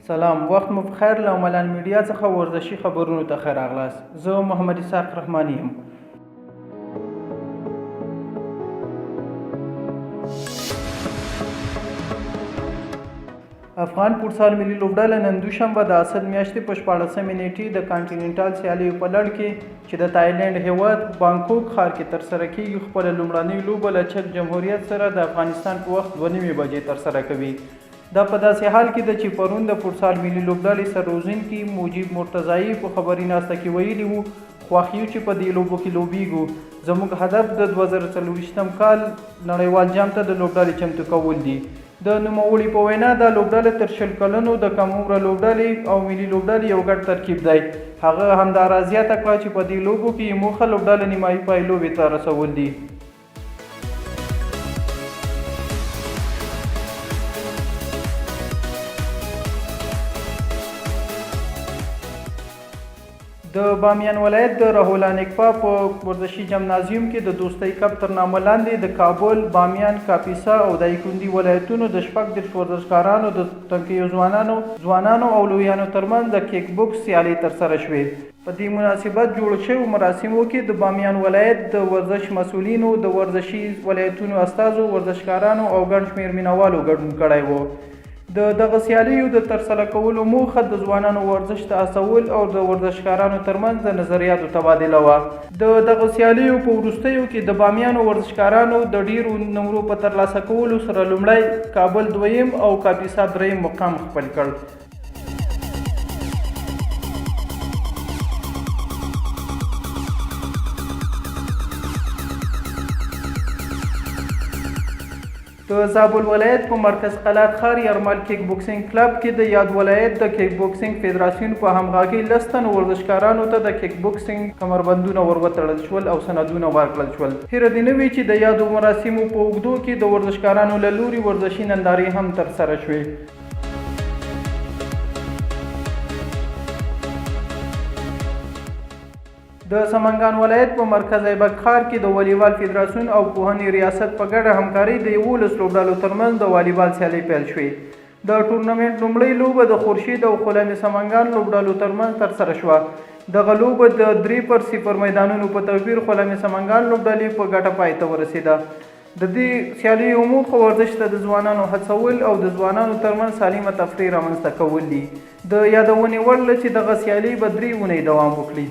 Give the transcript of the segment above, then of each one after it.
سلام وخت مو پخیر، له ملان میډیا څخه ورزشي خبرونو ته ښه راغلاست. زه محمد اسحاق رحماني یم. افغان فوټسال ملي لوبډله نن دوشنبه د اسد میاشتې په 16مې نیټې د کانټیننټال سیالیو په لړ کې چې د تایلند هیواد بانکوک ښار کې ترسره کیږي، خپله لومړنۍ لوبه له چک جمهوریت سره د افغانستان په وخت 2:30 بجې ترسره کوي. دا په داسې حال کې ده چې پرون د فوټسال ملي لوبډلې سرروزونکي مجیب مرتضایي په خبري ناسته کې ویلي وو، خوښ یو چې په دې لوبو کې لوبیږو، زموږ هدف د 2024 کال نړیوال جام ته د لوبډلې چمتو کول دي. د نوموړي په وینا، دا لوبډله تر 20 کلنو د کم عمره لوبډلې او ملي لوبډلې یو ګډ ترکیب دی. هغه همداراز زیاته کړه چې په دې لوبو کې یې موخه لوبډله نیمایي پایلوبې ته رسول دي. د بامیان ولایت د رهولا نکفا په ورزشي جمنازیوم کې د دوستۍ کپ تر نامه لاندې د کابل، بامیان، کاپیسا او دایکندي ولایتونو د 36 ورزشکارانو د تنکیو ځوانانو او لویانو ترمنځ د کیک بوکس سیالۍ ترسره شوې. په دې مناسبت جوړو شویو مراسمو کې د بامیان ولایت د ورزش مسؤلینو، د ورزشي ولایتونو استازو، ورزشکارانو او ګڼ شمېر مینهوالو ګډون کړی و. د دغه سیالیو د ترسره کولو موخه د ځوانانو ورزش ته هڅول او د ورزشکارانو ترمنځ د نظریاتو تبادله وه. د دغه سیالیو په وروستیو کې د بامیانو ورزشکارانو د ډیرو نمرو په ترلاسه کولو سره لومړی، کابل دویم او کاپیسا دریم مقام خپل کړ. د زابل ولایت په مرکز قلات ښار یرمل کیک بوکسینګ کلب کې د یاد ولایت د کیک بوکسینګ فدراسیون په همغږۍ 10 تنو ورزشکارانو ته د کیک بوکسینګ کمربندونه ور وتړل شول او سندونه ورکړل شول. هېره دې نه وي چې د یادو مراسمو په اوږدو کې د ورزشکارانو له لوري ورزشي نندارې هم ترسره شوې. د سمنګان ولایت په مرکز ایبک ښار کې د والیبال فدراسیون او پوهنې ریاست په ګډه همکارۍ د 11 لوبډلو ترمنځ د والیبال سیالۍ پیل شوې. د ټورنمنټ لومړۍ لوبه د خورشید او خلم سمنګان لوبډلو ترمنځ ترسره شوه. دغه لوبه د 3-0 میدانونو په توپیر خلم سمنګان لوبډلې په ګټه پای ته ورسېده. د دې سیالیو موخه ورزش ته د ځوانانو هڅول او د ځوانانو ترمنځ سالمه تفریح رامنځته کول دي. د یادونې وړ ده چې دغه سیالۍ به 3 اونۍ دوام وکړي.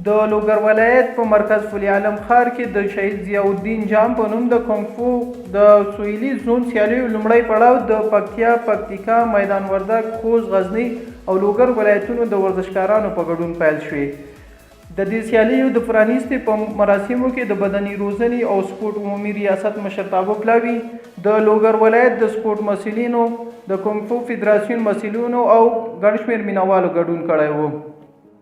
د لوګر ولایت په مرکز پل عالم ښار کې د شهید ضیاءالدین جام په نوم د کونګفو د سویلي زون سیالیو لومړی پړاو د پکتیا، پکتیکا، میدان وردګ، خوست، غزني او لوګر ولایتونو د ورزشکارانو په ګډون پیل شوې. د دې سیالیو د پرانیستې په مراسمو کې د بدني روزنې او سپورټ عمومي ریاست مشرتابه پلاوي، د لوګر ولایت د سپورټ مسؤلینو، د کونګفو فدراسیون مسؤلینو او ګڼ شمېر مینهوالو ګډون کړی و.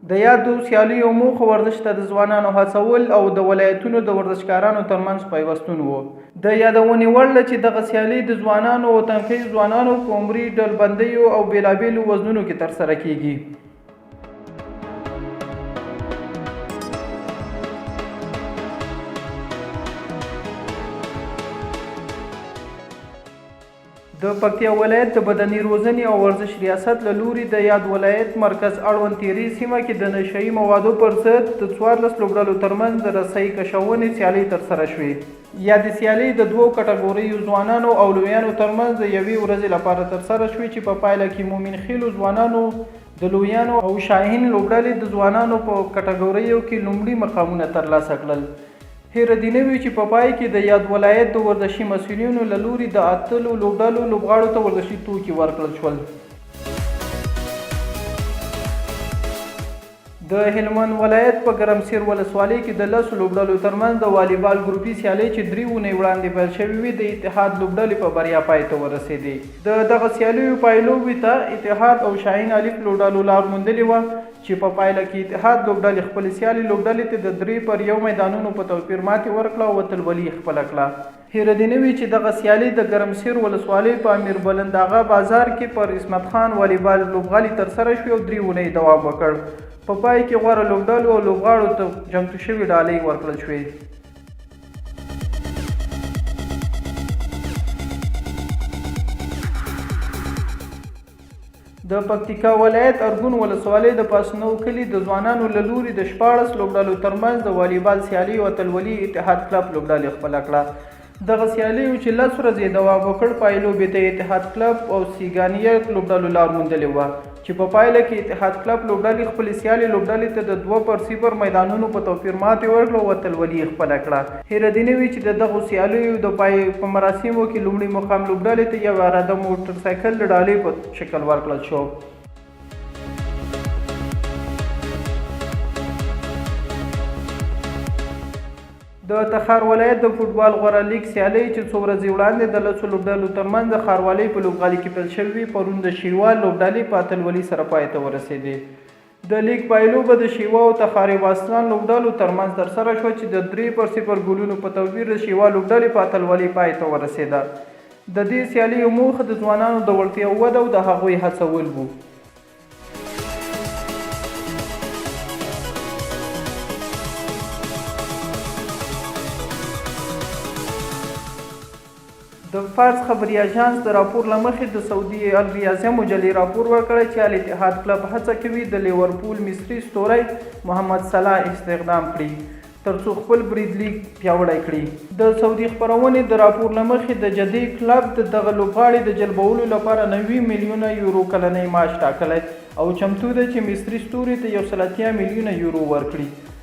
د یادو سیالیو موخه ورزش ته د ځوانانو هڅول او د ولایتونو د ورزشکارانو ترمنځ پیوستون و. د یادونې وړ ده چې دغه سیالۍ د ځوانانو او تنکیو ځوانانو په عمري ډلبندیو او بېلابېلو وزنونو کې ترسره کېږي. د پکتیا ولایت د بدني روزنې او ورزش ریاست له لوري د یاد ولایت مرکز اړوند تیرې سیمه کې د نشه يي موادو پر ضد د 14 لوبډلو ترمنځ د رسۍ کشونې سیالۍ ترسره شوې. یادې سیالۍ د دوو کټګوریو ځوانانو او لویانو ترمنځ د یوې ورځې لپاره ترسره شوې چې په پایله کې مومن خېلو ځوانانو د لویانو او شاهین لوبډلې د ځوانانو په کټګوریو کې لومړي مقامونه ترلاسه کړل. هېره دې نه وي چې په پای کې د یاد ولایت د ورزشي مسؤلینو له لوري د اتلو لوبډلو لوبغاړو ته ورزشي توکي ورکړل شول. د هلمند ولایت په ګرمسیر ولسوالۍ کې د 10 لوبډلو ترمنځ د والیبال ګروپي سیالۍ چې 3 اونۍ وړاندې پیل شوې وې، د اتحاد لوبډلې په بریا پای ته ورسېدې. د دغه سیالیو پایلوبې ته اتحاد او شاهین الف لوبډلو لار موندلې وه چې په پایله کې اتحاد لوبډلې خپلې سیالې لوبډلې ته د 3-1 میدانونو په توپیر ماتې ورکړه او اتلولي یې خپله کړه. هېره دې نه وي چې دغه سیالۍ د ګرمسیر ولسوالۍ په امیر بلند اغا بازار کې پر عصمت خان والیبال لوبغالي ترسره شوې او 3 اونۍ دوام وکړ. په پای کې غوره لوبډلو او لوبغاړو ته چمتو شوې ډالۍ ورکړل شوې. د پکتیکا ولایت ارګون ولسوالۍ د پاسنو کلي د ځوانانو له لوري د 16 لوبډلو ترمنځ د والیبال سیالیو اتلولي اتحاد کلب لوبډلې خپله کړه. دغه سیالیو چې 10 ورځې دوام وکړ، پایلوبې ته اتحاد کلب او سیګانیه لوبډلو لار موندلې وه، چې په پایله کې اتحاد کلب لوبډلې خپلې سیالې لوبډلې ته د 2 پر 0 میدانونو په توپیر ماتې ورکړه او اتلولي یې خپله کړه. هېره دې نه وي چې د دغو سیالیو د پای په مراسمو کې لومړي مقام لوبډلې ته یو عراده موټرسایکل د ډالۍ په شکل ورکړل شو. د تخار ولایت د فوټبال غوره لیګ سیالۍ چې څو ورځې وړاندې د 10 لوبډلو ترمنځ د ښاروالۍ په لوبغالي کې پیل شوې وې، پرون د شیوا لوبډلې په اتلولي سره پای ته ورسېدې. د لیګ پایلوبه د شیوا او تخار باستان لوبډلو ترمنځ ترسره شوه، چې د 3 پر 0 ګولونو په توپیر د شیوا لوبډلې په اتلولۍ پای ته ورسېده. د دې سیالیو موخه د ځوانانو د وړتیاو وده او د هغوی هڅول وو. د فارس خبري اژانس د راپور له مخې، د سعودي الریاضیه مجلې راپور ورکړی چې الاتحاد کلب هڅه کوي د لیورپول مصري ستوری محمد صلاح استخدام کړي، ترڅو خپل برید لیک پیاوړی کړي. د سعودي خپرونې د راپور له مخې، د جدې کلب د دغه لوبغاړي د جلبولو لپاره 90 میلیونه یورو کلنی معاش ټاکلی او چمتو دی چې مصري ستوري ته 180 میلیونه یورو ورکړي.